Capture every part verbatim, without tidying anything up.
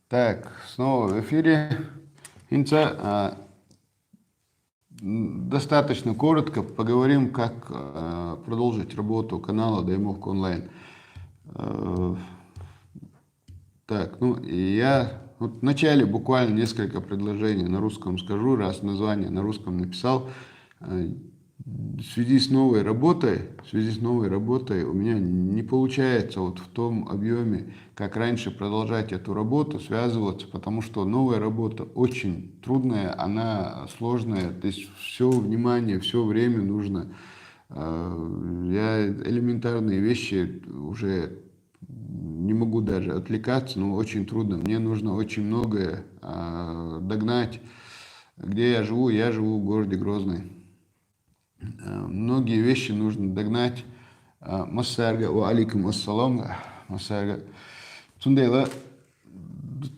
Так, снова в эфире. ХӀинца, а, м, достаточно коротко поговорим, как, а, продолжить работу канала Даймовка Онлайн. Э, так, ну, и я вот вначале буквально несколько предложений на русском скажу, раз название на русском написал. Э, в связи с новой работой, в связи с новой работой у меня не получается вот в том объеме, как раньше, продолжать эту работу, связываться, потому что новая работа очень трудная, она сложная, то есть все внимание, все время нужно. Э, я элементарные вещи уже не могу даже отвлекаться, но очень трудно. Мне нужно очень многое, а, догнать. Где я живу? Я живу в городе Грозный. Э, многие вещи нужно догнать. А, массарга, ва алейкум ассалам, массарга. Цундела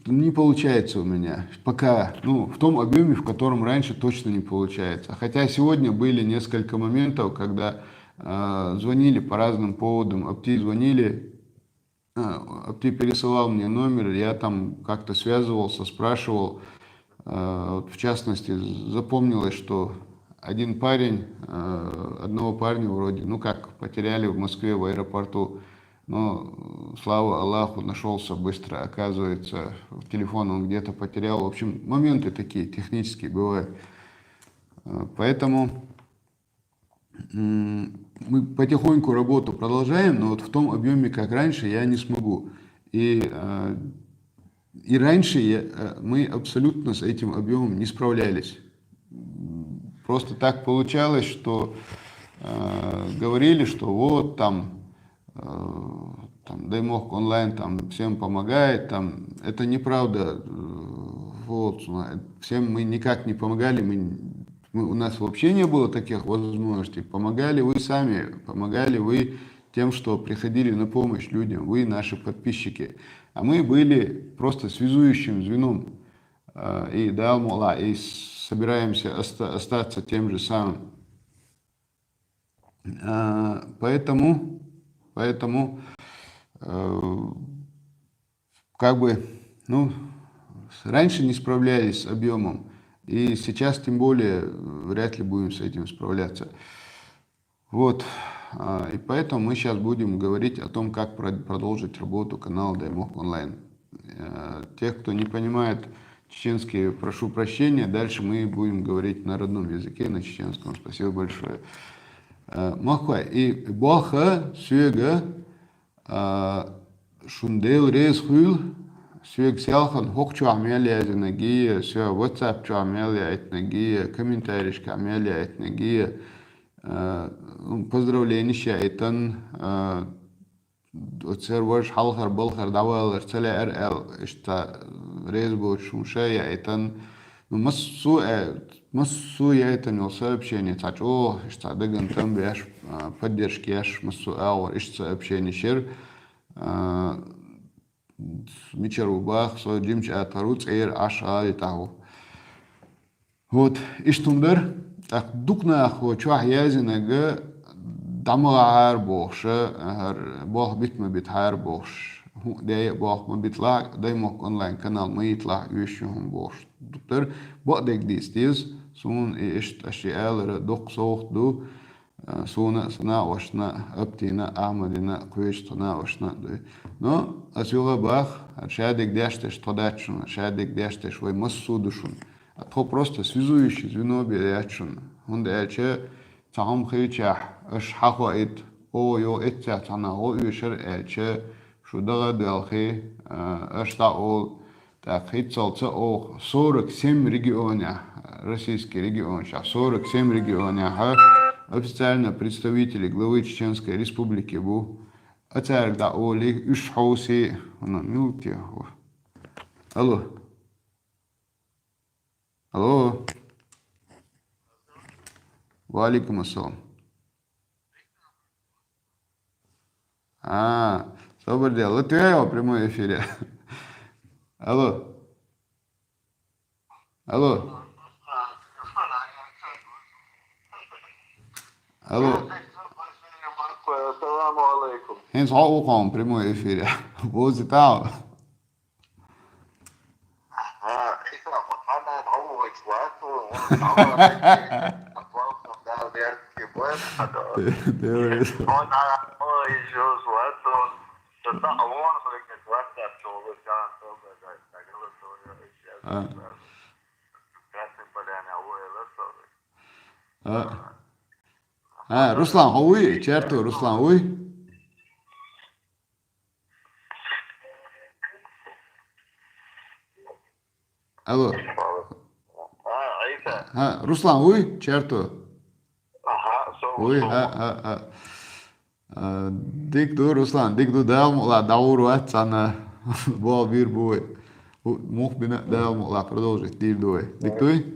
не получается у меня пока, ну, в том объеме, в котором раньше, точно не получается. Хотя сегодня были несколько моментов, когда, а, звонили по разным поводам, апти звонили, а, апти пересылал мне номер, я там как-то связывался, спрашивал. А, вот в частности, запомнилось, что один парень, а, одного парня вроде, ну как, потеряли в Москве в аэропорту, но, э, слава Аллаху, нашелся быстро. Оказывается, телефон он где-то потерял. В общем, моменты такие технические бывают. Э, поэтому, м, мы потихоньку работу продолжаем, но вот в том объеме, как раньше, я не смогу. И, э, и раньше я, э, мы абсолютно с этим объемом не справлялись. М, просто так получалось, что, э, говорили, что вот там, э, там Даймовка Онлайн там всем помогает, там это неправда, э, вот, всем мы никак не помогали, мы, мы, у нас вообще не было таких возможностей. Помогали вы сами, помогали вы тем, что приходили на помощь людям, вы наши подписчики. А мы были просто связующим звеном. Э, и да, мол, а, и собираемся оста-, остаться тем же самым. Э, поэтому, поэтому, э, как бы, ну, с-, раньше не справлялись с объемом, и сейчас тем более, э, вряд ли будем с этим справляться. Вот. А, и поэтому мы сейчас будем говорить о том, как про-, продолжить работу канала Даймовка Онлайн. Э, тех, кто не понимает чеченский, прошу прощения. Дальше мы будем говорить на родном языке, на чеченском. Спасибо большое. Э, махкуй, и баха, сюега, а, шун Дела реза хуьлда, сюега селхан хӀокху чохь мел яздинарг а, соьга WhatsApp чохь мел яийтинарг а, комментарийшкахь мел яийтинарг а, э, ну, поздравленеш яийтина, э, оцу церан важа хьалхара-балхара дӀавалар ца лаьара аьлла, иштта реза боцуш хӀума ша яийтина. Ну, массо а, э, массо а яийтина йолу сообщени цхьа чӀогӀа, иштта цхьа дагна тӀам беш, а, поддержка еш, массо а агӀор иштта сообщенеш яра. А, мичара ву баха, со жимачу атагӀа ву, цӀера Ӏаш гӀали тӀехь ву. Вот, иштта хӀума дара. ТӀаккха дукха наха чохь яздинарг дӀа ма гӀахьара бохуш, хӀара болх бита ма битахьара бохуш, хӀун а де а болх ма биталахь, Даймохк онлайн канал ма йиталахь, оьшуш ю хӀума бохуш дукха дара. Бакъдерг дийца деза, суна и иштта аша и алара доккха совгӀат ду, а, суна а, сан накъосташна а, Аптина а, Ахьмадина а, кхечу тхан накъосташна а дуй. Но ас юха а боху, хӀара шадерг деш дерш тхо дац шуна, шадерг деш дерш вай массо а ду шуна. А тхо просто связующий звено бен яц шуна. ХӀунда аьлча цхьа хӀума хилчахь, аша хьахоуьйту, оха йо эццехь цхьанна гӀо оьшура аьлча, шу дагӀа а доьлхий, а, аша дӀа а олу, тӀаккха хӀинццалц а оха сорок семь регионехь, российский регионашкахь, сорок семь регионехь официально представители главы Чеченской Республики бу. А цаьрга дӀа олий, уьш хьовсий, хӀунда мила те хӀу? Алло. Алло. Ва алейкум ассалам. А, собар де, Латвия в прямой эфире. Алло. Алло. Алло. Ассаламу алейкум. ХӀинца хьо ву хьуна прямой эфире. Вовзийтахьа. Дела есть. А. А. А, Руслан, хьо вуй? Черту, Руслан, вуй? Алло. А, Айса. А, Руслан, вуй? Черту. Аха, со, вуй, со. А, а, а. А, дика ду, Руслан, дика ду, Дала мукъ лахь, дӀагӀур вац цхьана. Болх бийр бу вай. Ху-, мух бина Дала мукъ лахь, продолжить дийр ду вай. Дика дуй?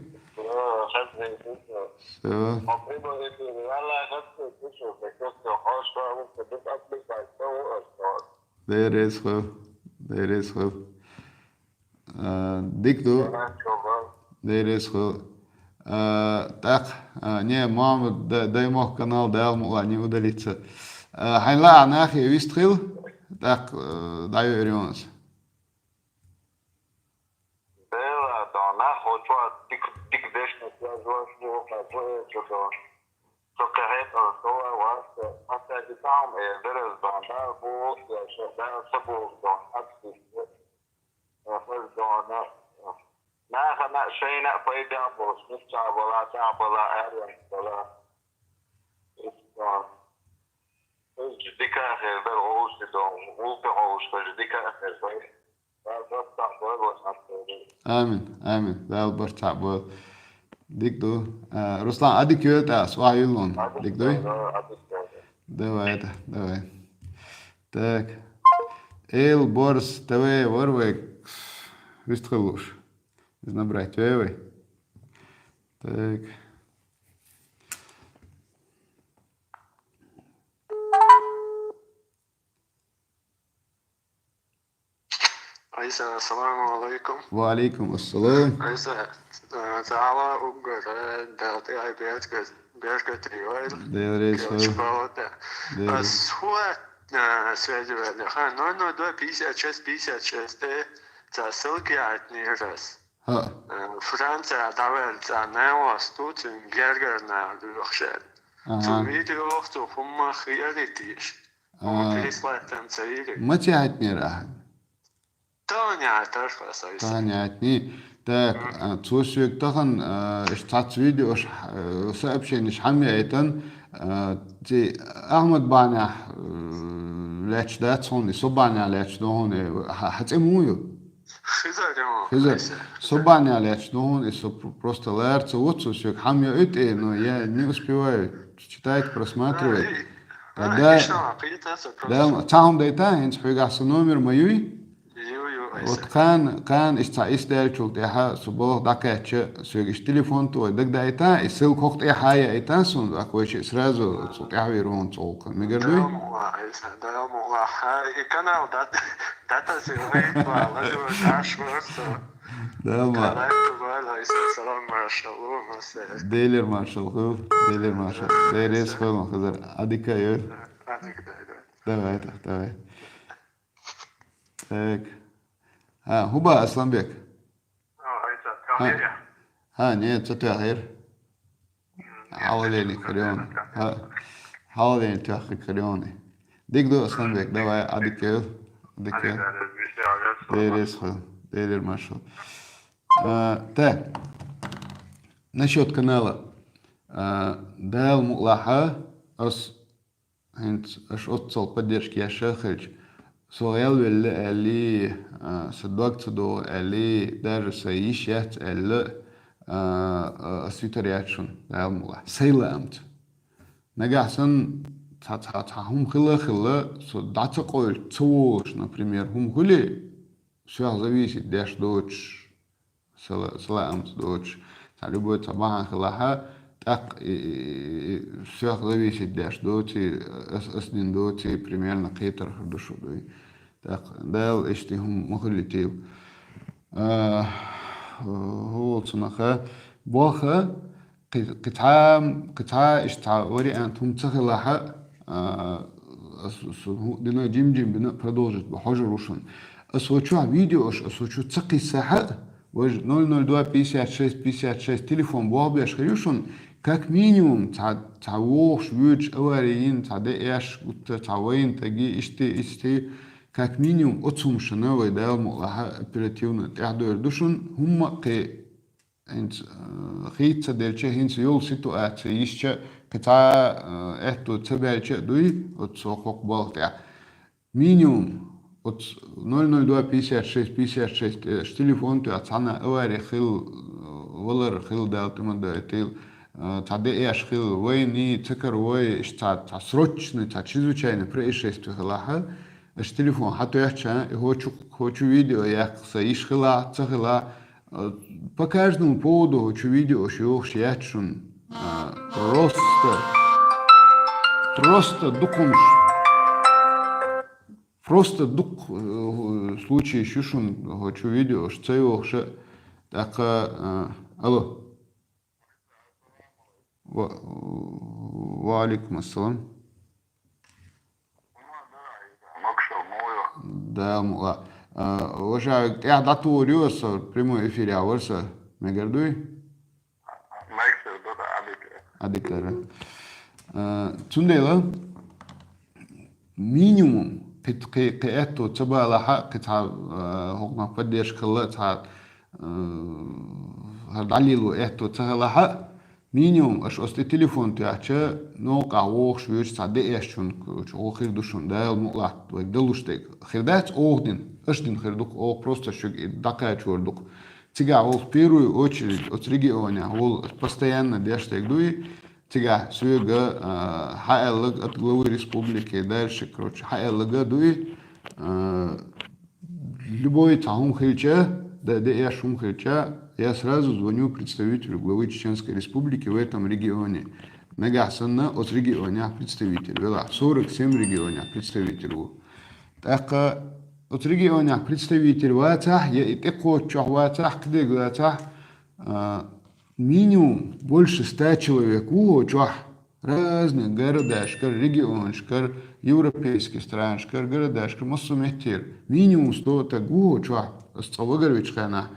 Всё. Деррес ху. Деррес ху. А, дика ду. Деррес ху. А, тӀаккха, а, не, Мохьмад, дай, дай мох канал, Дала мукъ лахь, не удалится. А, хьайн ла а нахе вист хил, тӀаккха, а, дӀайо эрионас. Бела, да, нах, хо чуа дик, дик дешна связь ваш, ну, хо чуа, чуа, чуа. Со кхехет, а, со ва, ваш, а, а, та, ди, там, э, дерез, да, да, бу, я, шо, да, са бу, да, а, ти, э, а, хо, да, на, а. Наха, на, шейна, пайда, бу, смыча, бала, та, бала, арван, бала. Э, да. Э, дика, хер, бер, оуш, ди, да, улпе, оуш, хер, дика, хер, бай. Амин, амин. Дала барт цхьаъ бойла. Дика ду. А, Руслан, а дика йойла тӀаккха, ас охьайиллун. Дика дуй? Давай, да, давай. Так. Эл Борс ТВ вар вай вист хилуш. Из набрать вай вай. Так. Айса, ассаламу алейкум. Ва алейкум ассалам. Айса, э, цхьа хӀама уггар, э, Дала тӀехьа беркат, беркат йойла. Дела реза хуьлда. Кхел чубалта. Дела реза. Ас хӀуа, э, связи ваьлла. Ха, ноль ноль два пятьдесят шесть пятьдесят шесть, э, цхьа ссылка яхьийтинера ас. ХӀаъ. Э, Франция дӀаваьлла цхьа наьвас ду, цуьнан гергара наха лоьхуш аьлла. Аха. Цу видеох цу хӀуманах хиарий теш? А, хӀума прислать ца йийрий? Маца яхьийтинера ахьа? Тахана яхьийтар аса, Айса. Тахана яхьийтиний. Так, мгм, а, цо соьга тахана, а, иштта цхьацца видеош, а, сообщенеш хьа ма яйтан, а, ци Ахьмад бахьанехь, а, лаьтташ дац хьуна, и со бахьанехь лаьтташ ду хьуна, и хьа, хьа цӀи муха ю? Хизар ю. Хизар. Айса, со Хизар. Бахьанехь лаьтташ ду хьуна, и со пр-, просто лара ца ву, цо соьга хьа ма яйтий, но я не успеваю читать, просматривать. А, и, а, тогда, иштта, кхетац просто. Да, цхьа хӀума дайта, хӀинца хьоьгахь сан номер ма юй? Ю, ю, Айса. Вот кхана, кхана иштта цхьа ис даьллачул тӀаьхьа, со балха дӀакхаьчча, соьга иштта телефон тӀа вай дагадайта, и ссылка хӀокху тӀе хьа яйтан суна, тӀаккха вайша сразу цу тӀаьхьа вийр ву хьуна цӀулкха. Мегар дуй? Дала мукъ лахь, Айса, Дала мукъ лахь. Хьа, и канал дат-, датасе вайт вала, ладугӀуш Ӏаш вар со. Дала мукъ лахь. Карайта вала, Айса, салам, маршалла, массаьрга. Делера маршалла хуьлда, Делера маршалла. Дела реза хуьлда, Хизар. А дика йойла. А дика йойла. Давай, так, давай. Так. А, хӀун боху, Асланбек? А, Айса, хьа, тӀехьа хир я? ХӀа, не, ца тоьхира. М, хьалхалерниг хир ю хьуна. ХӀа, хьалхалерниг тоьхнарг хир ю хьуна. Дика ду, Асланбек, давай, а дика йойла. А дика йойла. Дела реза хуьлда. Делера маршалла. А, так. Насчёт канала. А, Дала мукъ лахь, ас ХӀинца аша оццул поддержка еш а хилча, со гӀелвелла аьллий, а, сан дог ца догӀу аьллий, даже сайн йиш яц аьлла, а, а, ас витар яц шуна, Дала мукъ лахь. Сайн лаамца. Нагахь санна цхьа, цхьа, цхьа хӀума хила а хилла, со дӀа ца къовлуш, ца волуш, например, хӀума хуьлий, сох зависит деш доцуш, Сала-, салаамца доцуш, цхьа любой цхьа бахьана хилахьа, тӀаккха и, и, и, и, сох зависит деш доций, ас, ас дина доций, примерно кхетар хир ду шу дуй. ТӀаккха Дала иштта хӀума ма хуьлийтийла. А, хӀу волчунах а, болх а, кхи-, кхи цхьа, кхи цхьа иштта цхьа вариант хӀума ца хилахьа, а, ас, ас хӀу дина, жим-жим бина продолжить бу, хьожур ву шуна. Ас хӀу чохь видеош, ас хӀу чу ца кхиссахьа, Важа ноль ноль два пятьдесят шесть пятьдесят шесть телефон болх беш хир ю шуна, как минимум, цхьа, цхьа вогӀуш воьдуш авари йина, цхьа де эш гутта, цхьа вайна тӀаги, ишти, ишти, как минимум, оцу хӀумашна вай Дала мукъалахь оперативно тӀаьхьадойр ду шуна, хӀумма а кхе, хӀинца, э, хийца ца делча, хӀинца йолу ситуаци йисча, кхин цхьа, э, аьтто ца баьлча а дуй, оцу хӀокху балха тӀехь. Минимум, оцу ноль ноль два пятьдесят шесть пятьдесят шесть, э, ш телефон тоьхна, цхьана авари хилла, э, валар хилла, Дала тӀе ма дойтийла, э, цхьа де эш хилла, вайна, ца каравой, иштта цхьа, цхьа срочный, цхьа чрезвычайный происшествие хилахь, аш телефон хьатоьхча, и хӀокху, хӀокху видео яккха сан йиш хила, ца хила, э, по каждому поводу хӀокху видеош йохуш яц шуна. Э, просто, просто дукха хӀумаш, просто дукха, э, случайш ю шуна хӀокху видеош ца йохуш а. ТӀаккха, э, алло. Ва, ва алейкум ассалам. Дала мукъа. А, ваша тӀехь дӀатухур ю аса, прямой эфир яхьа вара аса. Мегар дуй? Адитара. А, цундела, минимум, кхи, кхи, кхи аьтто ца балахь а, кхин цхьа, а, хӀокхунах поддержка хилла, цхьа, а, хӀара дӀалело аьтто ца хилахь а, минимум, аша оцу тӀе телефон тоьхча, новкъахь вогӀуш воьдуш цхьа де эшчунна, короче, гӀо хир ду шуна, Дала мукъалахь, вайга далуш дерг. Хир дац оха дина, аша дина хир ду-кх, оха просто шуьга и дӀакхачор ду-кх. Цигахь волу в первую очередь, оцу регионехь волу постоянно деш дерг дуй, цигахь соьга, а, хьааьлларг от главы республики, дальше, короче, хьааьлларг а дуй, а, любой цхьа хӀума хилча, да, де эш хӀума хилча, я сразу звоню представителю главы Чеченской Республики в этом регионе. Нагахь санна оцу регионехь представитель велахь, сорок семь регионехь представитель ву. ТӀаккха оцу регионехь представитель вацахь, я и тӀекхоччохь вацахь, кхидерг вацахь, а, минимум больше ста человек ву хӀокху чохь, разных городашкара, регионашкара, европейский странашкара, городашкара, массо а меттера. Минимум сто стаг ву хӀокху чохь, аса цкъа вагарвечу хенахь,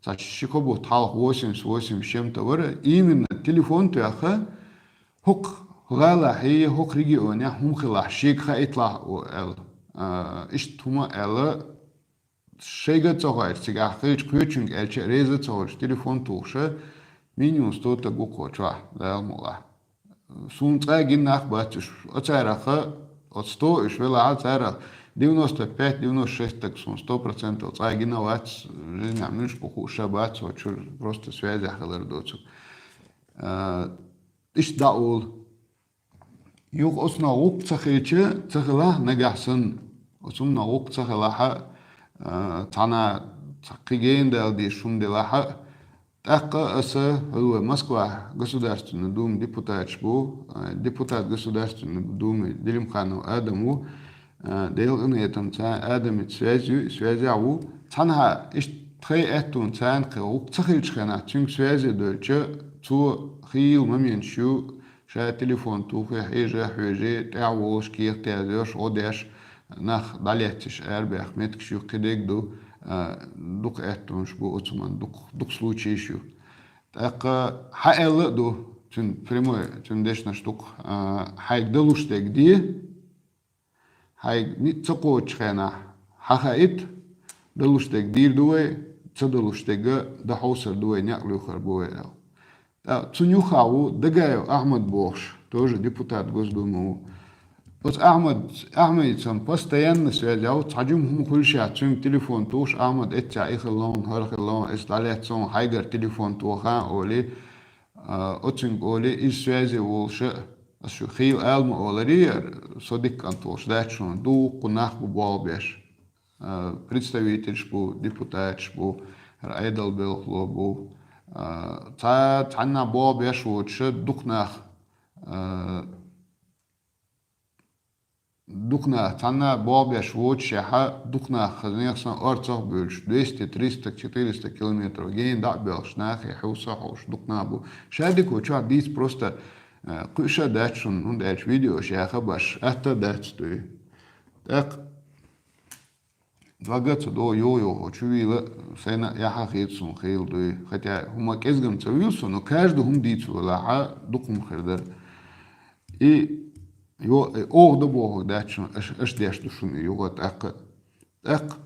цхьа ши-кхо бутт хьалха восемьдесят восемь с чем-то вара, именно телефон тоьхна, хӀокху гӀалахь, хӀокху регионехь хӀума хилахь, шега хаийталахь аьлла. А, иштта хӀума аьлла, шайга а ца хоуьйтуш, цигахь хилча кхечуьнга аьлча а реза а ца хуьлуш, телефон тухуш, минимум сто стаг ву кху чохь, Дала мукъалахь. Суна цкъа а гина нах бац уьш. Оцараха, оцу сто уьш велахь а, царах девяносто пять, девяносто шесть стаг суна сто процентов цкъа а гина вац, жизнь муьлш бу хууш а бац, оцу чуьра просто связехь хилар доцург. А, иштта дӀа а олу. Юха оцунах гӀуллакх ца хилча, ца хилахь нагахь санна, оцунах гӀуллакх ца хилахь а, а, цхьана цхьа кхин гена дала дезаш хӀума делахь а, тӀаккха аса, хӀума вай Москвахь Государственный Думы депутаташ бу, а, депутат Государственной Думы Делимханов Адам ву, а, Делан къинхетамца Адамица связь ю, связехь ву. Цхьанхьа иштта тхайн аьттонца цхьаьна кхин гӀуллакх ца хилча хенахь, цуьнга связе доьлча, цо хийла моменташ ю, ша телефон тухий, хьежа, хьоьжий, тӀаьхьа волуш, кехат язъеш, гӀо деш, нах дӀалеццаш, арабаьхна меттигаш ю, кхидерг ду, а, дукха аьттонаш бу оцу хӀуманна, дукха, дукха случайш ю. ТӀаккха хьааьлла а ду, цуьнан прямой, цуьнан дешнаш ду-кх, а, хьайга далуш дерг де, хьайга ницкъ ца кхочучу хенахь хьахаийта, далуш дерг дийр ду вай, ца далуш дерг а дан хьовсур ду вай, некъ лоьхур бу вай аьлла. ТӀаккха цунна юххехь ву Дагаев Ахьмад бохуш, тоже депутат Госдумы ву. Оцу Ахьмад, Ахьмадица постоянно связехь ву, цхьа жима хӀума хуьлуш яц, цуьнга телефон тухуш, Ахьмад, эццехь и хилла хьуна, хӀара хилла хьуна, ас дӀалаьцна хьайгара телефон тоха, олий, а, оцуьнга олий, иза связе волуш а, ас шу хийла ала ма оларий, со дика кӀант волуш дац шуна, дуккха нах бу болх беш. А, представительш бу, депутаташ бу, хӀара Ӏедал белхало бу. А, цхьа, цхьанна болх беш воцуш а дукха нах, а, дукха нах, цхьанна болх беш воцушехь а, дукха нах, хаза нехан санна, орцах а буьйлуш, двести, триста, четыреста километров гена дӀа а боьлхуш, нахе хьовса а хьовсуш, дукха нах бу. Ша дика чохь дийца просто, а, кхуьуш а дац шуна, хӀунда аьлча видеош яха а баш, атта а дац дуй. ТӀаккха Два га ца догӀу йогӀу-йогӀу чу вийла, сайна яхьа хеташ суна хила дуй. Хотя хӀума кӀезгам ца вийла со, но каждый хӀума дийца валахьа дукха хӀума хир дара. И йо-, э, оха да бохург дац шуна, аш, аш деш ду шуна и югӀа тӀаккха. ТӀаккха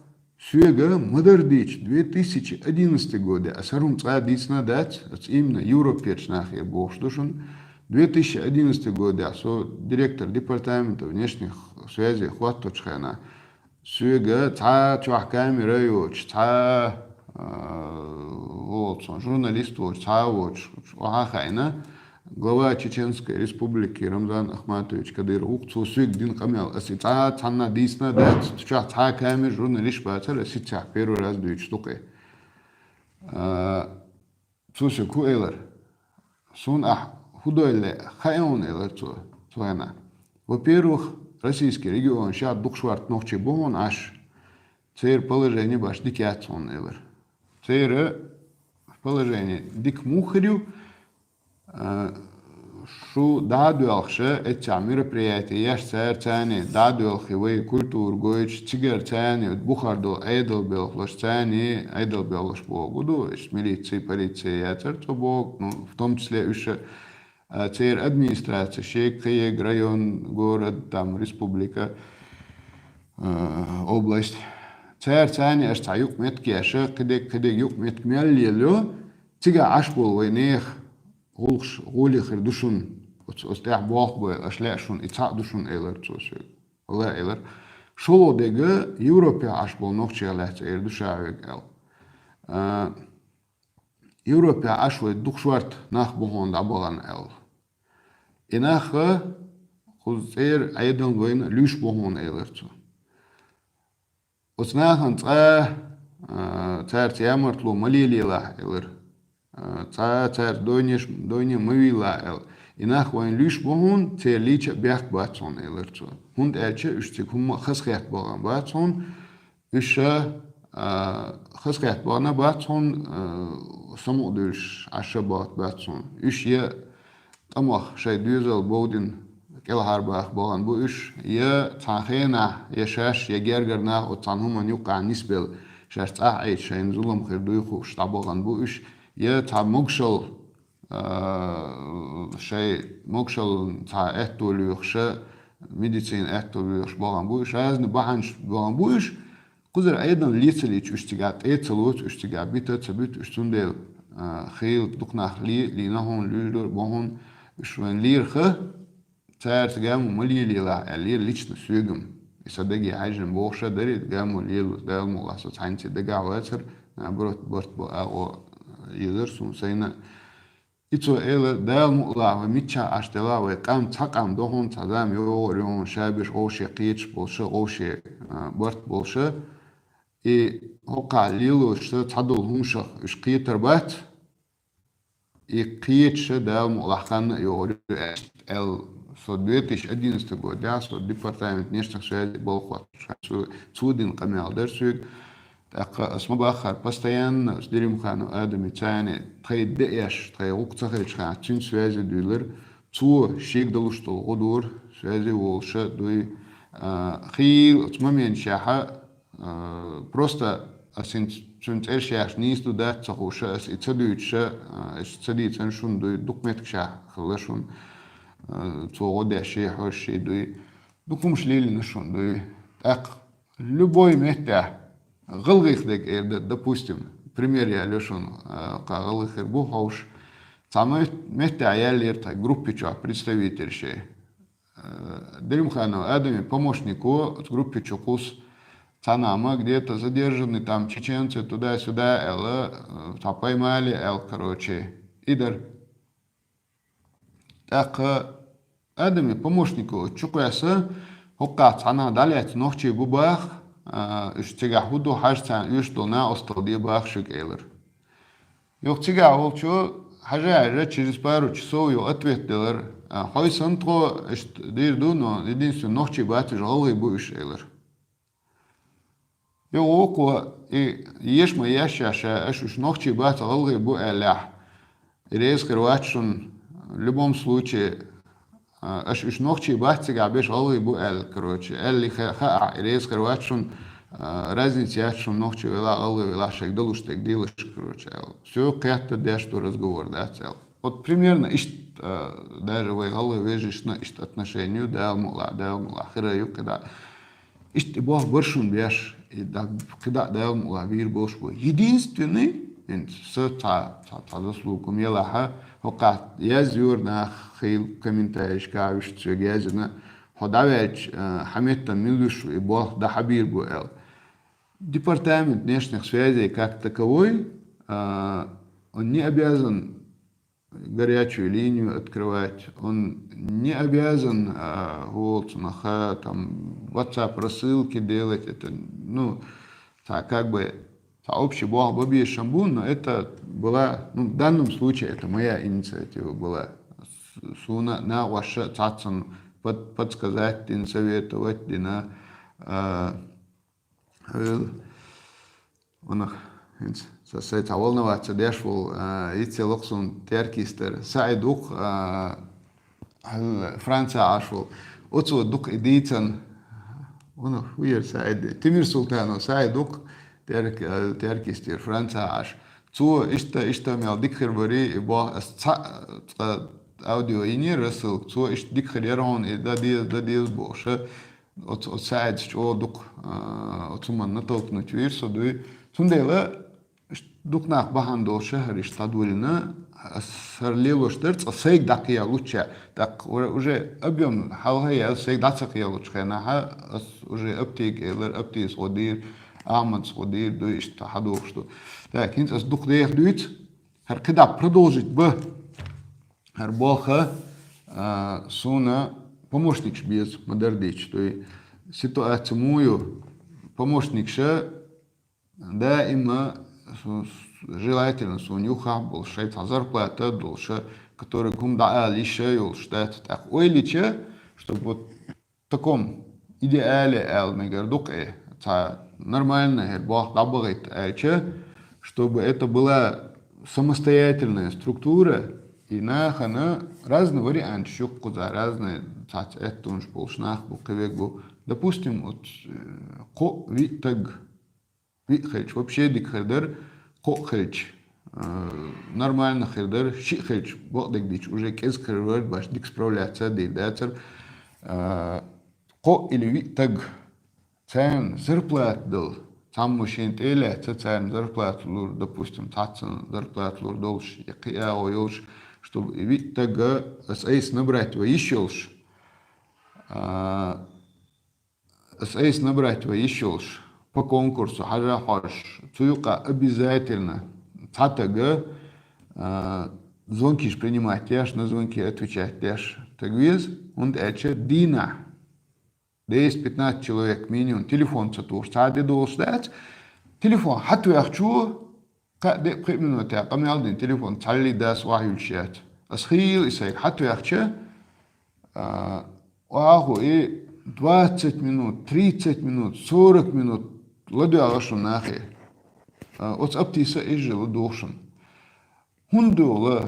соьга ма-дарра дийцича, две тысячи одиннадцатый годе, ас хӀара хӀума цкъа а дийцина дац, ас именно Европерча нахера бохуш ду шуна. Две тысячи одиннадцатый годе со директор департамента внешних связей хӀоттачу хенахь, соьга цхьа чохь камера йоцуш, цхьа, а, волчу, журналист волчу, цхьа а воцуш, охьа а хаийна, глава Чеченской Республики Рамзан Ахматович Кадыров ву-кх, цо соьга дина къамел. Ас и цхьа а цхьанна дийцина дац, цу чохь цхьа а камера, журналист бацара, ас иццехь первый раз дуьйцуш ду-кх и. А, Цо соьга хӀун элира? Суна ахь хӀун дойла хаьий хьуна, элира цо, цу хенахь. Во-первых, российский регионашкахь дукха шорта нохчий бу хьуна Ӏаш, церан положение башха дика яц хьуна, элира. Церан положение дика муха хир ю, а, шу дӀа а доьлхуш, эццахь мероприяти еш цара, царна дӀа а доьлхий вай культура гойтуш, цигара царна бухара долу Ӏедал белхалаш, царна Ӏедал белхалаш боху ду, иштта милици, полици яцара цо боху, ну, в том числе уьш, а, церан администраци, шега, кхиега, район, город, там, республика, а, область. Цара царна аша цхьа юкъаметтиг еш, кхидерг, кхидерг юкъаметтиг мел лелайо, цигахь Ӏаш болу вай нехан гӀуллакхаш гӀоле хир ду шуна, оцу, оцу тӀехь болх бойла, аша лаьа шуна, и цхьаъ ду шуна, элира цо соьга. Валлахьи, элира. ШолгӀа дерг Европехь Ӏаш болу нохчех лаьцна эр ду ша хьоьга аьлла. А, Европехь Ӏаш вай дукха шорта нах бу хьуна дӀабахана аьлла. И нах кхуза цӀера Ӏедална вайна луьйш бу хьуна, элира цо. Оцу нахана цкъа, а, цаьрца ямартло ма лелаелахь, элира. А, цкъа цаьрца дойнеш, дойне ма вийлалахь, аьлла. И нах вайна луьйш бу хьуна, церан лийча а бехк бац хьуна, элира цо. ХӀунда аьлча уьш цига хӀумма а хазахетта бахана бац хьуна, уьш, а, хазахетта бахана бац хьуна, а, самукъа дуьйш Ӏаш а бахана бац хьуна. Уьш я тӀамах шайн доьзал бовдина кӀелхьарбаха бахана бу уьш, я цхьана хенахь, я шаьш, я гергара нах оцу цхьана хӀуманна юккъехь нисбелла, шаьш цӀахь Ӏийча шайна зулам хир дуй хууш дӀабахана бу уьш, я цхьа могушалла, а, шайн могушаллин цхьа аьтто лоьхуш, медицина аьтто лоьхуш бахана бу уьш, разный бахьанаш бахана бу уьш, кхузара Ӏедална ле ца лийча уьш цигахь тӀе а ца лоцу, уьш цигахь бита а ца буьту уьш, цундела, а, хила дукха нах ле-, лийна хьуна, луьйш дара бу хьуна, уьш вайна лерха, цаьрца гамо ма лелаелахь аьлла, лера лично соьга-м. И сан дагахь хьаьжжина бохуш а дара, гамо лелалуш, Дала мукъалахь, со цхьаьнца дагахь вацара, наоборот, барт бан агӀо езара суна сайна. И цо элира, Дала мукъалахь, вай миччахь Ӏаш делахь, вай къам цхьа къам ду хьуна, цхьа зама йогӀур ю хьуна, ша берш вовше кхеташ болуш а, вовше, а, барт болуш а. И хӀокхахь лелош сан цхьадолу хӀуманашах уьш кхетар бац, и кхеташ а Дала мукъалахь хан а йогӀур ю аьлла, со две тысячи одиннадцатый годехь со департамент внешних связей балха хӀоттуш, цо, цо дина къамел дара соьга. ТӀаккха ас ма баххара, постоянно ас Делимханов Адаме цхьаьна тхайн де еш, тхайн гӀуллакх ца хилча хенахь, цуьнца связе дуьйлира, цо шега далуш долу гӀо дора, связе волуш а дуй, а, хийла оцу моменташкахь, а, просто ас хӀинца цуьнан цӀерш яхьаш нийса ду дац ца хууш а, ас и ца дуьйцуш а, а, ас ца дийцина шуна дуй, дукха меттигашкахь хилла шуна, а, цо гӀо деш шен хьожуш шен дуй. Дукха хӀумаш лелийна шуна дуй. ТӀаккха любой меттехь, гӀалгӀайх дерг эр дан, допустим, пример ялайо шуна, а, кху гӀалгӀай хир бу хьовсуш, цхьа мет-, меттехь яьллера тхан группи чохь представитель шен. А, Делимханов Адаме помощнико оцу группи чу кхуссу, цхьана ма где-то задержаны там чеченцы туда-сюда аьлла, а, цхьа поймали аьлла, короче, и дара. ТӀаккха Адаме помощнико оцу чу кхоьссина, хӀокхахь цхьана дӀалаьцна нохчий бу баха, а, уьш цигахь хӀун ду хьажа, царна оьшуш долу накъосталла де баха шуьга, элира. Юха цигахь волчо хьажа-хьажа через пару часов юха ответ делира, а, хьой санна тхо иштта дийр ду, но единственный нохчий бац уьш, гӀалгӀай бу уьш, элира. Юха вукхо и еш ма еш ша, аша уьш нохчий бац, гӀалгӀай бу аьллехь, и реза хир вац шуна, в любом случае, а, аша уьш нохчий бац цигахь берш, гӀалгӀай бу аьлла, короче, аьлла хе-, хаахь, и реза хир вац шуна, А, разница яц шун нохчий велахь, гӀалгӀай велахь, шайга далуш дерг делаш, короче, аьлла. Всё, кхетта деш ду разговор, дац аьлла. Вот примерно иштта, а, даже вай гӀалгӀай вежаршна иштта отношение ю, Дала мукъалахь, Дала мукъалахь, хир а ю кхидӀа. Иштта и болх бар шун беш, и да-, кхидӀа Дала мукъалахь вийр болуш бу. Единственный, хӀинца са цхьа, цхьа, цхьа заслуга хӀума елахь, хӀокхахь язйора наха, хийла комментарийшкахь вуьшта соьга язйина, хьо дӀаваьлча, а, хьан меттана мила вуьш ву, и болх дӀа хьан бийр бу аьлла. Департамент внешних связей как таковой, а, он не обязан горячую линию открывать, он не обязан, а, волцунаха, там, WhatsApp рассылки делать, это, ну, так, как бы, та общий болх бан безаш бу, но это была, ну, в данном случае это моя инициатива была. С-, суна накъоша цхьаццанна под-, подсказать дина, советовать дина, а, хьоьлу. Ванах, хӀинца са сай цхьа волноваться деш волу, а, йицъелла-кх суна Теркийстара. СаӀид ву-кх, а, хьал-, Францехь Ӏаш волу. Оцо дукха и дийцина. Ванах, хӀун яра СаӀид? Тимир Султанов СаӀид ву-кх, Терк-, а, Теркийстера, Францехь Ӏаш. Цо иштта, иштта мел дика хир барий, и боху ас цхьаъ, цкъа аудио йинера рассылка, цо иштта дика хир яра хьуна, и дан деза, дан деза бохуша. Оцу, оцу СаӀида чӀогӀа дукха, а, оцу хӀуманна натолкнуть вийра со дуй. Цундела ш-, дукха нах бахьана долуш хӀара иштта дӀадолийна, ас хӀара лелош дара, цкъа сайга дӀакхиялучча. ТӀаккха ура-, уже объём хьалха яьлла, сайга дӀа ца кхиялучу хенахь, ас уже Аптига элира, Аптис гӀо дийра, Ахьмадс гӀо дийра, дуй иштта хьадохуш ду. Так, хӀинца ас дукха деха дуьйцу, хӀара кхидӀа продолжить бан. ХӀара болх, а, суна помощникаш беза, ма-дарра дийцича, дуй. Ситуация муха ю, помощникаш даима су-, с-, желательно суна юххехь болуш, шайн цхьа зарплата долуш, который хӀума дӀаала йиш йолуш дац. ТӀаккха ойла йича, чтобы вот таком идеале аьлла мегар ду-кх, э, цхьа нормально хӀара болх дӀабахийта аьлча, чтобы это была самостоятельная структура, и нахана разные варианты ю кхуза, разные цхьацца аьттонаш болуш нах бу, кхин верг бу. Допустим, вот, э, кхоъ, виъ таг, виъ хилча, вообще дика хир дара, кхоъ хилча, э, нормально хир дара, шиъ хилча, бакъдерг дийцича, уже кӀезиг хир вара, баш дика справляться дийр дацара. Э, кхоъ или виъ таг, царна зарплата дала, цхьаммо шена тӀе а лаьцна, царна зарплата лур, допустим, цхьаццанна зарплата лур долуш, я кхин агӀо йолуш, чтобы и виъ таг ас айса набрать ван йиш йолуш. А, ас айса набрать ван йиш йолуш, по конкурсу хьажа хьожуш, цу юкъа обязательно цхьа таг, а, звонкиш принимать деш, на звонки отвечать деш таг веза, хӀунда аьлча дийнахь десять-пятнадцать человек минимум телефон ца тухуш цхьа а де долуш дац. Телефон хьатоьхчо, кхаа-деа-пхиъ минуте къамел дина телефон цхьаллий дас охьаюьллуш яц. Ас хийла и сайга хьатоьхча, а, охьаху и двадцать минут, тридцать минут, сорок минут ладоьгӀуш ду нахе. А, оцу Аптиса иза ладугӀу шуна. ХӀунда йолу?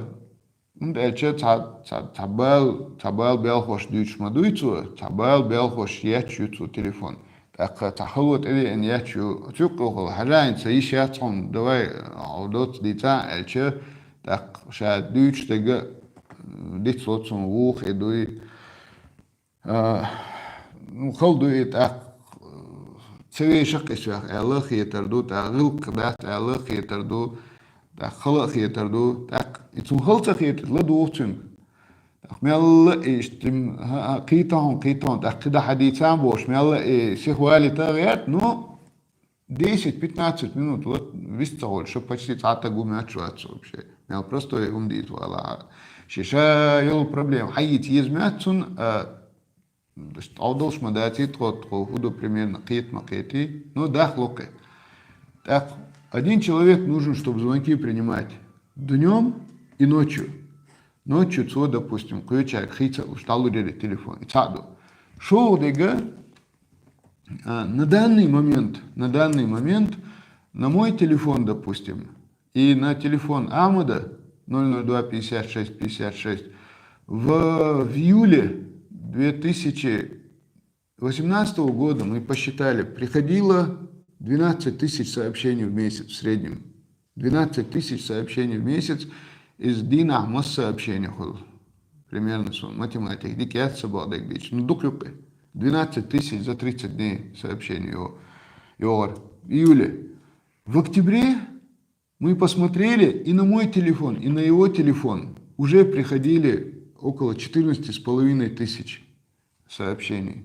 ХӀунда аьлча цхьа, цхьа, цхьа бала, цхьа бала белхош дуьйцуш ма дуй цо, цхьа бала белхош етташ ю цо телефон. ТӀаккха цхьа хало тӀедеана етташ ю, цу юккъехула хьажахьа ца йиш яц хьуна, давай, хьо доцца дийцахьа аьлча, тӀаккха ша дуьйцуш дерг а дицло цунна, вуха и дуй. А, ну, хала ду и тӀаккха, ца вешахь и соьх аьлла а хетар ду, тӀаккха гӀиллакх дац аьлла а хетар ду, тӀаккха хала а хетар ду, тӀаккха и цунна хала ца хетар ладугӀу цуьнга. ТӀаккха мелла а иштта, хӀа-, хӀа-, кхийта хьуна, кхийта хьуна, тӀаккха кхидӀа хьадийца а бохуш, мелла а и сихвалита а гӀерта, ну, десять-пятнадцать минут, вот, вист ца гӀолуш, почти цхьа таг ву моьттуш вац вообще. Мел простой хӀума дийца вала. Шен ша йолу проблема хьаийца еза моьтту цунна, а, ткъа долуш ма даций, тхо, тхо хӀун ду примерно, кхета ма кхетий, ну, дахло кхе. Так, один человек нужен, чтобы звонки принимать днём и ночью. Ночью цо, допустим, кхечаьрга хийца а луш, дӀалур яра телефон, и цхьаъ ду. ШолгӀа дерг, а, на данный момент, на данный момент на мой телефон, допустим, и на телефон Ахмада ноль ноль два пятьдесят шесть пятьдесят шесть в, в июле две тысячи восемнадцатого года мы посчитали, приходило Двенадцать тысяч сообщений в месяц в среднем. Двенадцать тысяч сообщений в месяц из дийнахьа масса сообщений хул. Примерно сон математика. ДӀа кӀезига ца бакъдерг дийцача. Ну, дукха юкъе. Двенадцать тысяч за тридцать дней сообщений йо-, йоагӀар. Июле. В октябре мы посмотрели, и на мой телефон, и на его телефон уже приходили около четырнадцати с половиной тысяч сообщений.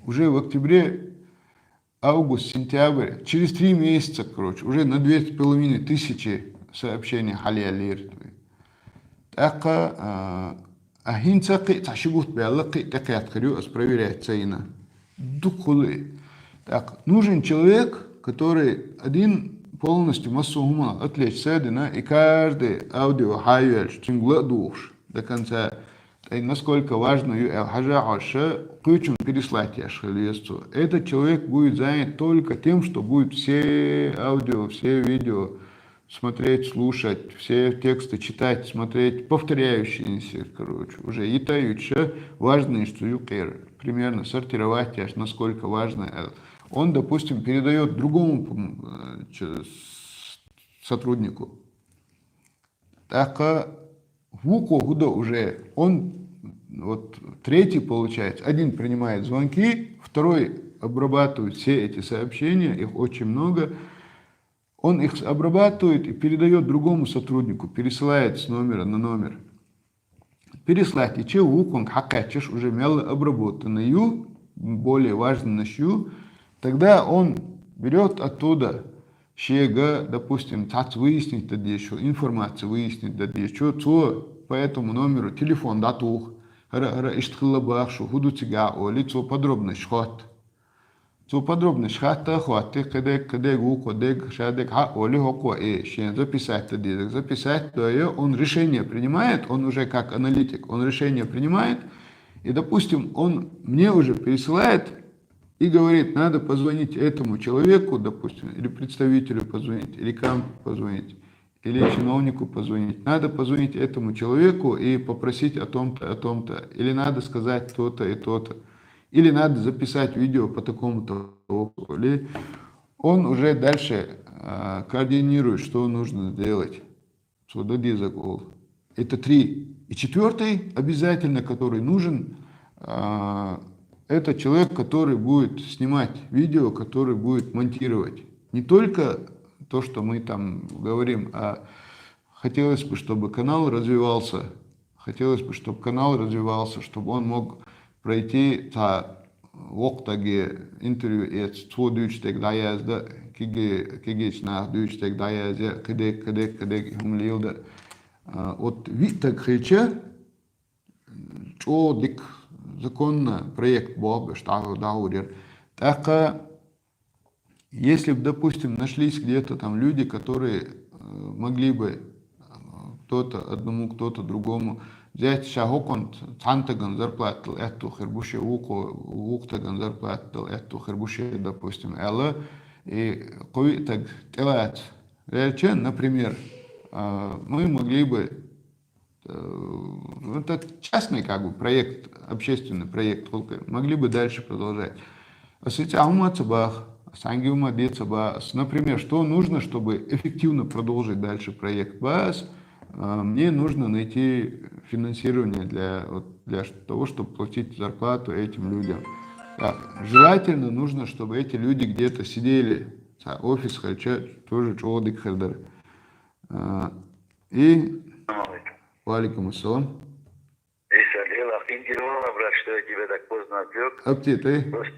Уже в октябре, август, сентябрь, через три месяца, короче, уже на две с половиной тысячи сообщений хьалъяьлар. ТӀаккха, а, а хӀинца кхы а цхьа ши бутт баьлла, кхы а тӀакхетта хир ю, ас проверять ца йина. Дукха хул. Так, нужен человек, который один полностью массо хӀуманах отвлечься дина, и каждый аудио хьайоьллаш, цуьнга ла а духуш до конца. ТӀаккха насколько важно ю аьлла хьажа хьожуш, кхоачам переслать еш хила веза цо. Этот человек будет занят только тем, что будет все аудио, все видео смотреть, слушать, все тексты читать, смотреть, повторяющиеся, короче, уже йитаюча, важные, что юкъера, примерно сортировать еш, насколько важно. Он, допустим, передаёт другому, м, э, ч-, с-, сотруднику. ТӀаккха вукхо хӀу до уже, он, вот, третий, получается, один принимает звонки, второй обрабатывает все эти сообщения, их очень много, он их обрабатывает и передаёт другому сотруднику, пересылает с номера на номер. Переслать йича, вукхунга хьакхаьчача, уже мел обработанный ю, более важный наш ю, тогда он берёт оттуда шега, допустим, цхьацца выяснить дан дезача, информация выяснить дан дезача, цо по этому номеру телефон дӀатух, хӀара, хӀара, иштта хилла бах шун, хӀу ду цига олий, цо подробносташ хоатт. Цо подробносташ хатта а хоатте, кхидерг, кхидерг, вукхо дерг, ша дерг хьа а олий, хӀокхо, э, шен записать дан дезарг записать дой, он решение принимает, он уже как аналитик, он решение принимает, и, допустим, он мне уже пересылает и говорит: «Надо позвонить этому человеку», допустим, или представителю позвонить, или кому позвонить, или чиновнику позвонить. Надо позвонить этому человеку и попросить о том-то, о том-то. Или надо сказать то-то и то-то. Или надо записать видео по такому-то вопросу. Или он уже дальше, а, координирует, что нужно делать. Цо дан дезарг олу. Это три. И четвёртый обязательно, который нужен, а, это человек, который будет снимать видео, который будет монтировать. Не только то, что мы там говорим, а хотелось бы, чтобы канал развивался. Хотелось бы, чтобы канал развивался, чтобы он мог пройти та воккхача стага интервью эца, цо дуьйцу дерг дӀаяздан, кхиге-, кхигечу наха дуьйцу дерг дӀаязъян, кхидерг, кхидерг, кхидерг хӀума леладан. А, вот виъ стаг хилча, чӀогӀа дика, законно проект боху беш дӀа-, дӀахьур яра. ТӀаккха, если бы, допустим, нашлись где-то там люди, которые, э, могли бы, э, кто-то одному, кто-то другому взять, ша хӀокхунна цхьана стагана зарплата дала аьтту хир бу шен, вукхо-, вукху стагана зарплата дала аьтту хир бу шен, допустим, аьлла, и кхо-виъ стаг тӀелаца ваьлча, например, а, мы могли бы, э, вот этот частный, как бы, проект, общественный проект, могли бы дальше продолжать. А с этим хӀума ца бах, а с ангиума де ца бах. С-, например, что нужно, чтобы эффективно продолжить дальше проект? Бас, а, мне нужно найти финансирование для, вот, для того, чтобы платить зарплату этим людям. Так, желательно нужно, чтобы эти люди где-то сидели. Цхьа офис хилча, тоже чӀогӀа дика хир дара. А, и... Салам алейкум. Ва алейкум ассалам. Иса, дело, интересно, брат, что я тебя так поздно отвлёк. Апти, ты? Просто...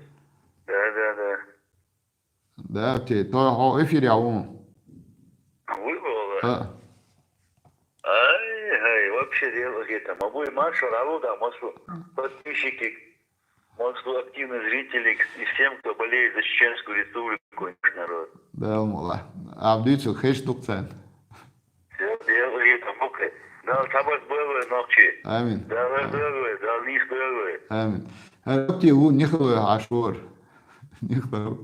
Да, да, да. Да, апти, то хьо эфире а вон. Выбрала? А. Ай, ай, вообще дело где-то. Мабуй маршал, алло, да, массо подписчики, массо активных зрителей и всем, кто болеет за Чеченскую Республику, наш народ. Да, мула. Абдуйцу хеш дукцан. Всё, дело где-то, мукхе. Дала цхьабарг бойла нохчи. Амин. Дала... Амин. Бойла, Дала нийса бойла. Амин. Хьа, апти, ву нихло ашур. Нихло.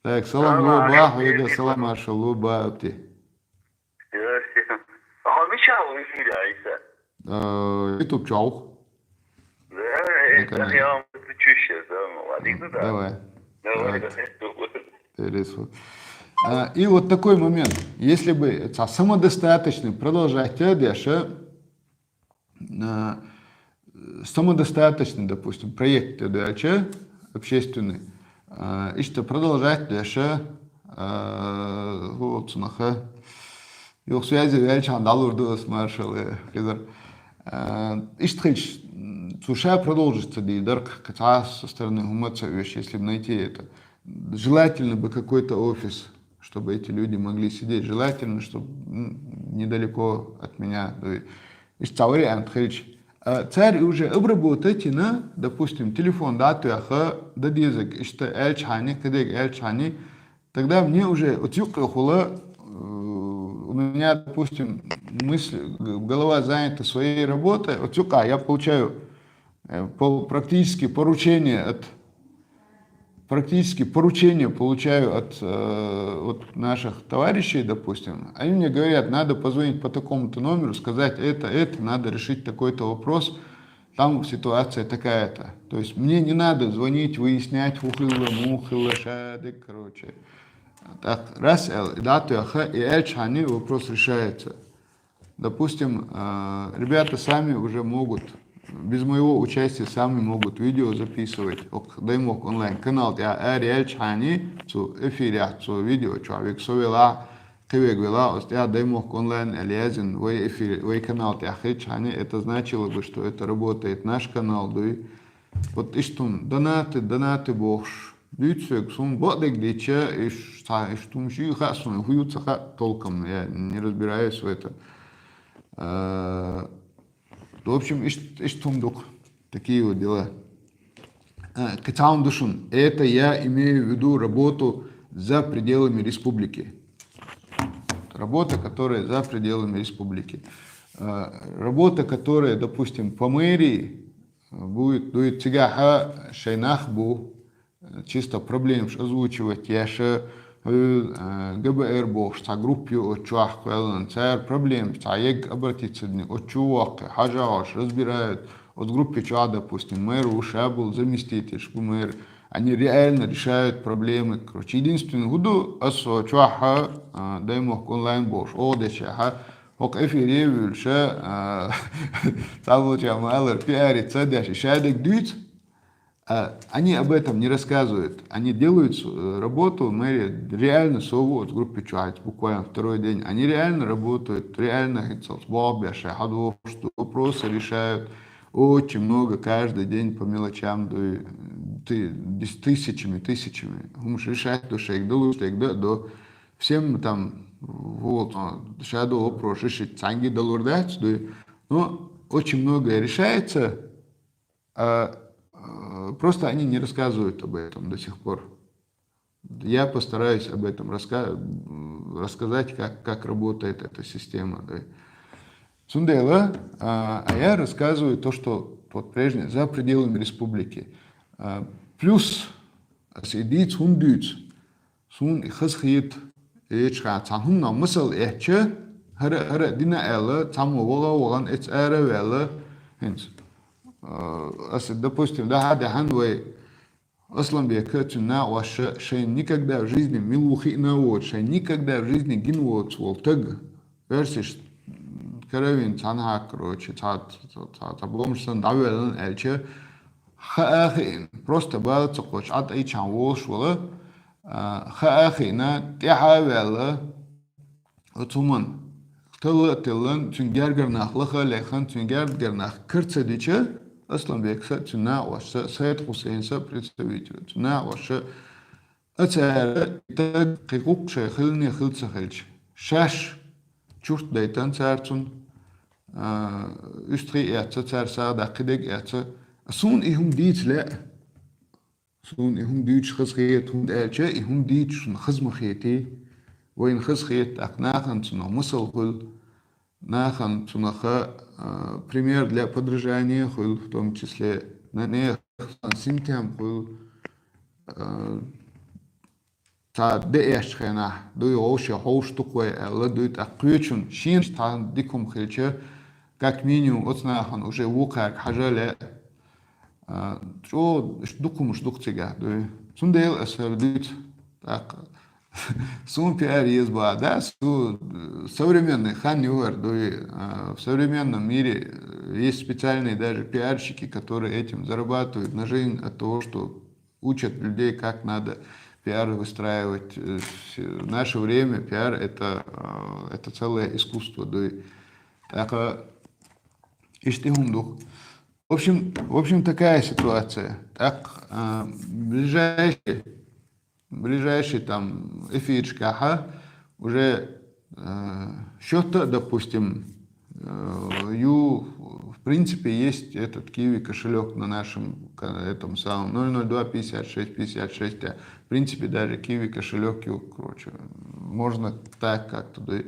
Так, салам лу ба, хьоьга салам маршал лу ба, апти. Здравствуйте. А хьо мичахь ву эфире, Ӏийса? Э, YouTube чохь. Да, э, я вам подключусь сейчас, да, ну, ладно, да. Давай. Интересно. А, и вот такой момент. Если бы ца-, самодостаточный продолжать, э, дальше, а, самодостаточный, допустим, проект, э, дальше, общественный, а, и что продолжать дальше, а, вот, сынаха, юх связи вяльчан далур дуас маршалы, хизар. А, иштхич, м, цу ша продолжится, ди дарк, каца со стороны гумаца вещь, если бы найти это. Желательно бы какой-то офис, чтобы эти люди могли сидеть. Желательно, чтобы, м, недалеко от меня. Ишт ца вариант хилч. А царь уже обработать на, допустим, телефон, да, то яха, да дизаг, ишта эльчхани, кадег эльчхани, тогда мне уже вот юкъ хула, э, у меня, допустим, мысль, г-, голова занята своей работой, вот юкъа, я получаю, э, пол-, практически поручение от, практически поручение получаю от, э, от наших товарищей, допустим. Они мне говорят: «Надо позвонить по такому-то номеру, сказать это, это, надо решить такой-то вопрос, там ситуация такая-то». То есть мне не надо звонить, выяснять, ухылла, мухылла, шадик, короче. Так, раз, э, да, то я ха-, и эльчхани вопрос решается. Допустим, э, ребята сами уже могут, без моего участия сами могут видео записывать. Ок, Даймок онлайн канал, я, э, реаль чхани, цу эфир, я, цу видео, чу век со вела, кивек вела, ост, я, Даймок онлайн, Элязин, вай эфир, вай канал, я, хи чхани, это значило бы, что это работает наш канал, дуй. Вот иштун, донаты, донаты бохш. Дюйцвек сун бодек дича, иш, ца, иштун ши ха сун, хуюца ха толком, я не разбираюсь в этом. Э, в общем, иш-, иштун дук. Такие вот дела. Э, кацаун душун. Это я имею в виду работу за пределами республики. Работа, которая за пределами республики. Э, работа, которая, допустим, по мэрии, э, будет, будет цыгаха шайнах бу, э, чисто проблем озвучивать, я ше, э, э, Г Б Р бохш, ца группе от чуах квелан, цар проблем, ца ег обратиться дни, от чувак, хажаош, разбирают, от группе чуа, допустим, мэр уж был заместитель, шку мэр, они реально решают проблемы. Короче, единственный худу, асо чуаха, а, Даймок онлайн бохш, о, дечаха, ок эфире вюльше, а, цалуча малар пиарится, дальше шадик дюйц. А, они об этом не рассказывают. Они делают с-, э, работу, мэрия реально сову от группы чуать, буквально второй день. Они реально работают, реально хитцелс, бобяша, хадвош, вопросы решают. Очень много, каждый день по мелочам, да и ты-, дес-, тысячами, тысячами. Хумш решать, до шейк, до луштейк, да, до всем там, вот, а, шадо вопрос решить, цанги доллар дать, да и, ну, очень многое решается, а, э, просто они не рассказывают об этом до сих пор. Я постараюсь об этом раска-, м, рассказать, как, как работает эта система, да. Сундела, а, а я рассказываю то, что вот прежде, за пределами республики. А, плюс, а, сидит, хундуц. Сун и хыз хит, эч ха, цан хумна мысал эче, хара, хара дина эла, цан вала валан эц эра вела, хинц. А, ас, допустим, да, да, хан вай, Асланбек, цуна ваша, шей никогда в жизни милухи на вот, шей никогда в жизни гин вот, свол таг. Версиш, каравин, цан ха, короче, ца, ца, ца, ца, бомж сан давелан элче. Ха ахин, просто бал цокоч, ат ай чан волш вала. А, ха ахина, тяха вела. Оцуман. Тылла, тыллан, цун гергарнах, лаха, лехан, цун гергарнах, кырца дича, Асланбек са, цуна ваша, Сайд Хусейн са, представитель, цуна ваша, ацара, так, кикук шей, хилни, хилца хилч. Шаш, чурт дайтан цар цун, а, уст хи яца, цар сагъда кидег яца. Сун и хум дийц ле. Сун и хум дийч хыз хет, хум дальча, и хум дийч сун хыз махети. Вайн хыз хет, ак нахан цунах мысал хул, нахан цунаха, а, пример для подражания хул, в том числе на нех симтем хул, а, та деяш хена, дуй гоши хош туквай, ала дуй та кучун, шин та дикум хилча, как минимум, оцнахан уже вукарк хажале, а, чо, ш-, дукум ш-, дукцига, дуй. Цундела аса дуьйцу. ТӀаккха суна пиар еза боху, да, су, э, современный хан ю хӀара, дуй, а, в современном мире, э, есть специальные даже пиарщики, которые этим зарабатывают на жизнь от того, что учат людей, как надо пиар выстраивать. Э, с-, в наше время пиар это, э, это целое искусство, дуй. ТӀаккха иштта хӀума ду. В общем, в общем, такая ситуация. Так, а, ближайшие, ближайшие там эфирчкаха уже, э, счёт, допустим, э, ю, в принципе, есть этот Киви кошелек на нашем ка-, этом самом ноль ноль два пятьдесят шесть пятьдесят шесть, а в принципе даже Киви кошелек ю, короче, можно так как-то, да.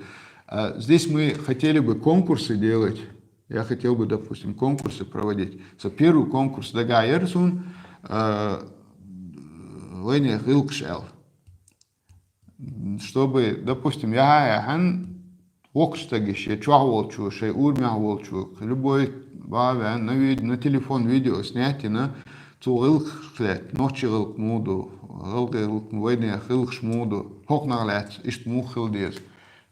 А здесь мы хотели бы конкурсы делать. Я хотел бы, допустим, конкурсы проводить. Со первый конкурс дагайер сун, э, вайне гӀилкхаш аьл. Чтобы, допустим, яхьа яхьан вокхуш стаге, шен чохь волчо, шен урамехь волчо, любой бан ваьн, на видео, на телефон видео снять йина, цу гӀилкхаш лаьтта, нохчи гӀилкх муха ду, гӀалгӀай гӀилкх, вайне гӀилкхаш муха ду, хӀокхунах лаьцна иштта муха хила деза.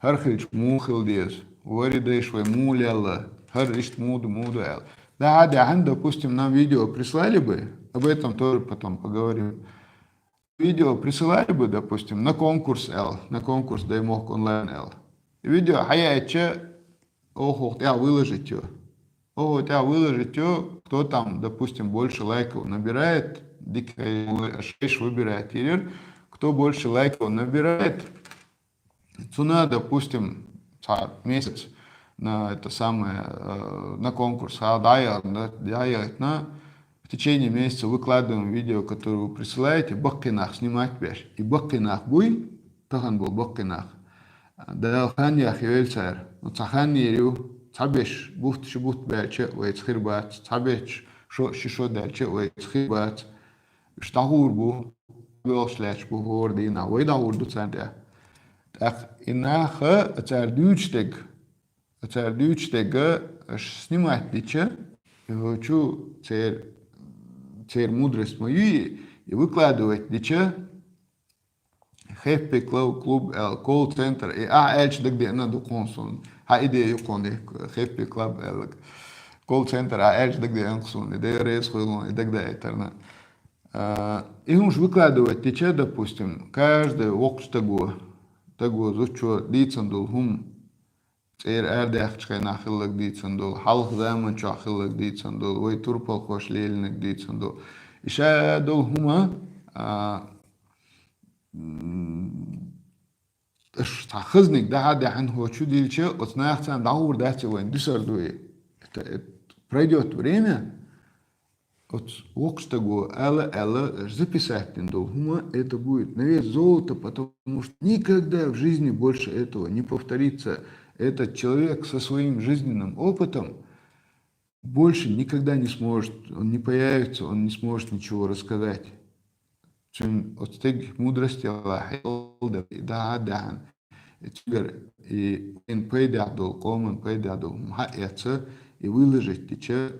ХӀара хилча муха хила деза? Вари дайша вай муха лелла? ХӀара иштта муха ду, муха ду аьлла. Да, да, хӀан, допустим, нам видео прислали бы, об этом тоже потом поговорим. Видео присылали бы, допустим, на конкурс аьлла, на конкурс Даймохк онлайн аьлла. Видео хьаяьлча, оха тӀехь выложить ю. Оха тӀехь выложить ю, кто там, допустим, больше лайков набирает, дика, шайша выбирает йийр, кто больше лайков набирает, цунна, допустим, цхьа месяц на это самое, э, на конкурс, а, дӀаяхна, дӀаяхна, в течение месяца выкладываем видео, которое вы присылаете, баккхий нах снимать беш. И баккхий нах буй, тахана бу баккхий нах. Дала хан яхйойла цара. Ну, цхьа хан йийр ю, цхьаберш бутт, ши бутт баьлча а вайца хир бац, цхьаберш шо, ши шо даьлча а вайца хир бац. Уьш дӀагӀур бу, боьлхуш лаьтташ бу хӀора дийнахь, вай дӀагӀур ду царна тӀехь. ТӀаккха и наха, цара дуьйцуш дерг, цара дуьйцуш дерг аш снимать дича, и хӀокху церан, церан мудрость ма ю и, и выкладывать дича, Happy Club, клуб аьлла, колл-центр, и ахь аьлча дагадеана ду кхунна суна. Хьан идея ю кхунна, Happy Club аьлла. Колл-центр ахь аьлча дагадеана суна, и Дела реза хуьлда, и дагадаийтарна. А, и хӀумаш выкладывать дича, допустим, каждый вокху стаго, стаго, зудчо дийцина долу хӀума, цӀера арадаьхначу хенахь хилларг дийцина долу, хьалха заманчохь хилларг дийцина долу, вай турпалхоша лелийнарг дийцина долу. И ша долу хӀума, а, м, аш цхьа хазниг дахьа а даьхьна хӀокху чу дилча, оцу наха царна дӀагӀур дац и, вайна дуьсур ду и. Это, это пройдёт время, оцу вокху стаго ала, аьлла, записать дина долу хӀума это будет на вес золота, потому что никогда в жизни больше этого не повторится. Этот человек со своим жизненным опытом больше никогда не сможет, он не появится, он не сможет ничего рассказать. Цуьнан оцу стеган мудрость яла хьекъал дан, и дахьа а даьхьна, и цуьнгара и вайн пайдехь долу, къоман пайдехь долу хӀума хьаэца, и выложить дича,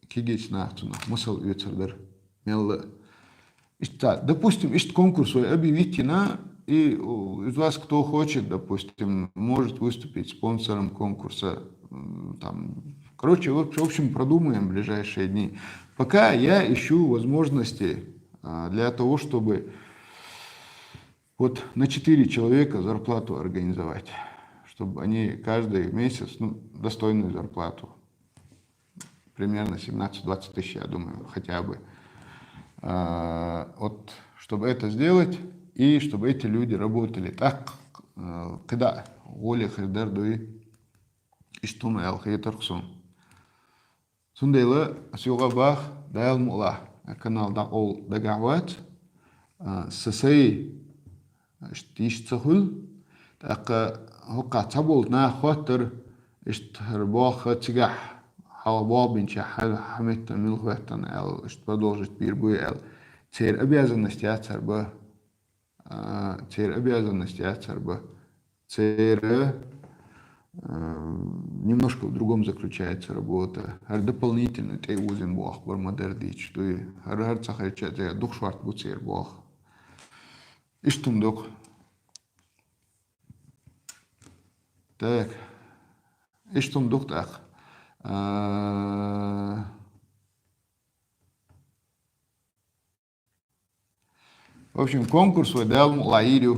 кегийчу наха цунах масал оьцур дара. Мелла а. Иштта, допустим, иштта конкурс вай объявить йина, и, у, из вас кто хочет, допустим, может выступить спонсором конкурса. М, там, короче, в общ-, в общем, продумаем в ближайшие дни. Пока я ищу возможности, а, для того, чтобы вот на четыре человека зарплату организовать, чтобы они каждый месяц, ну, достойную зарплату, примерно семнадцать-двадцать тысяч, я думаю, хотя бы. А, вот, чтобы это сделать, и чтобы эти люди работали так, э, когда воля хир дара дуй, иштта хӀума аьлла хетарх суна. Цундела ас юкъа баха, Дала мукъалахь, канал дӀакъовла дагахь вац, а, са сай иштта йиш ца хуьлу. ТӀаккха хӀокхахь цхьаболу наха хоттар, иштта хӀара болх цигахь хьалха болх бинчехь хьан, хьан меттан мила хӀоьттина аьлла, иштта продолжить бийр буй аьлла. Церан обязанность яц хӀара бан. А, церан обязанность яц хӀара бан. Церан, а, немножко в другом заключается работа. ХӀара дополнительно тӀеозийна болх бара ма-дарра дийцича дуй. ХӀара, хӀара ца хилча а, церан дукха шорта бу церан болх. Иштта хӀума ду-кх. Так. Иштта хӀума ду-кх тӀаккха. А, В общем, конкурс вай Дала мукъалахь йийр ю.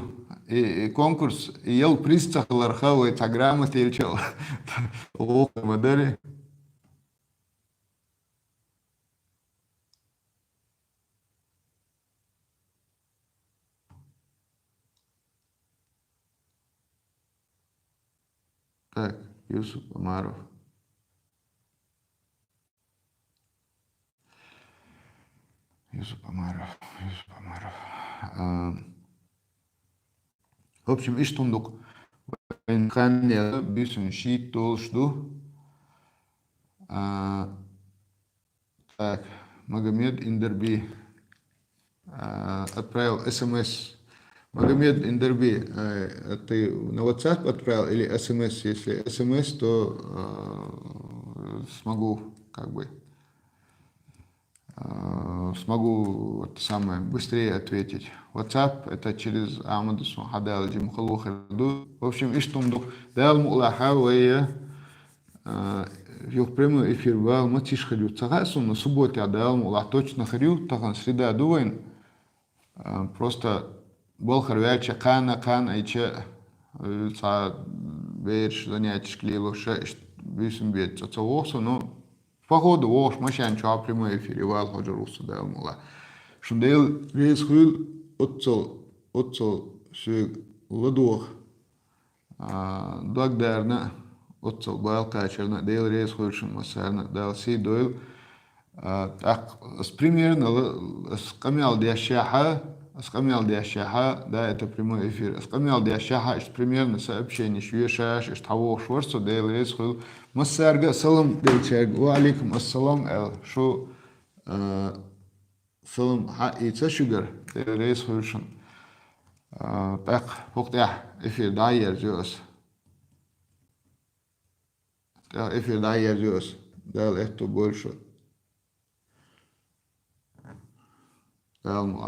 И, и конкурс, и ял приз ца хиларх вай цхьа грамота елча а гӀулакх ма дарий. Так, Юсуп Омаров. Юсуп Омаров, Юсуп Омаров. А, в общем, иштта хӀума ду-кх. Вайн кхаьннел буьйсанна шийтта долуш ду. А, так, Магомед Индерби, а, отправил СМС. Магомед Индерби, а, ты на WhatsApp отправил или СМС? Если СМС, то, а, смогу, как бы, а, смогу, вот, самое, быстрее ответить. WhatsApp — это через Ахьмада суна хьадала жима халахар ду. В общем, иштта хӀума ду-кх. Дала мукъалахь вай, а, юха прямой эфир бала маца йиш хир ю ца хаьа суна, но субботехь, Дала мукъалахь, точно хир ю, тахана среда ду вайн. А, просто балхара ваьлча, кхана, кхана айча, э, цхьа бераш занятешка лелош, иштта буьйсанна бен цӀа ца вогӀу со, но по ходу вогӀуш машен чохь прямой эфире вала хьожур ву со, Дала мукъалахь. Шун Дела реза хуьлда, оццул, оццул соьга ладогӀа, а, дог дарна, оццул бала кхачарна, Дела реза хуьлда шуна массарна, Дала сий дойла. А, тӀаккха ас примерно ла-, ас къамел дешшехь, ас къамел дешшехь, да, это прямой эфир. Ас къамел дешшехь, иштта примерно сообщенеш вешаш, иштта хьавогӀуш вара со, Дела реза хуьлда. Массаьрга а салам делчаьрга, ва алейкум ассалам аьлла, шу, а, салам хьаийца шуьгара, Дела реза хуьлда шуна. А, тӀаккха хӀокху тӀехь эфир дӀа а ерзайо ас. ТӀаккха эфир дӀа а ерзайо ас. Дала аьтто бойла шуна. Дала мукъ лахь.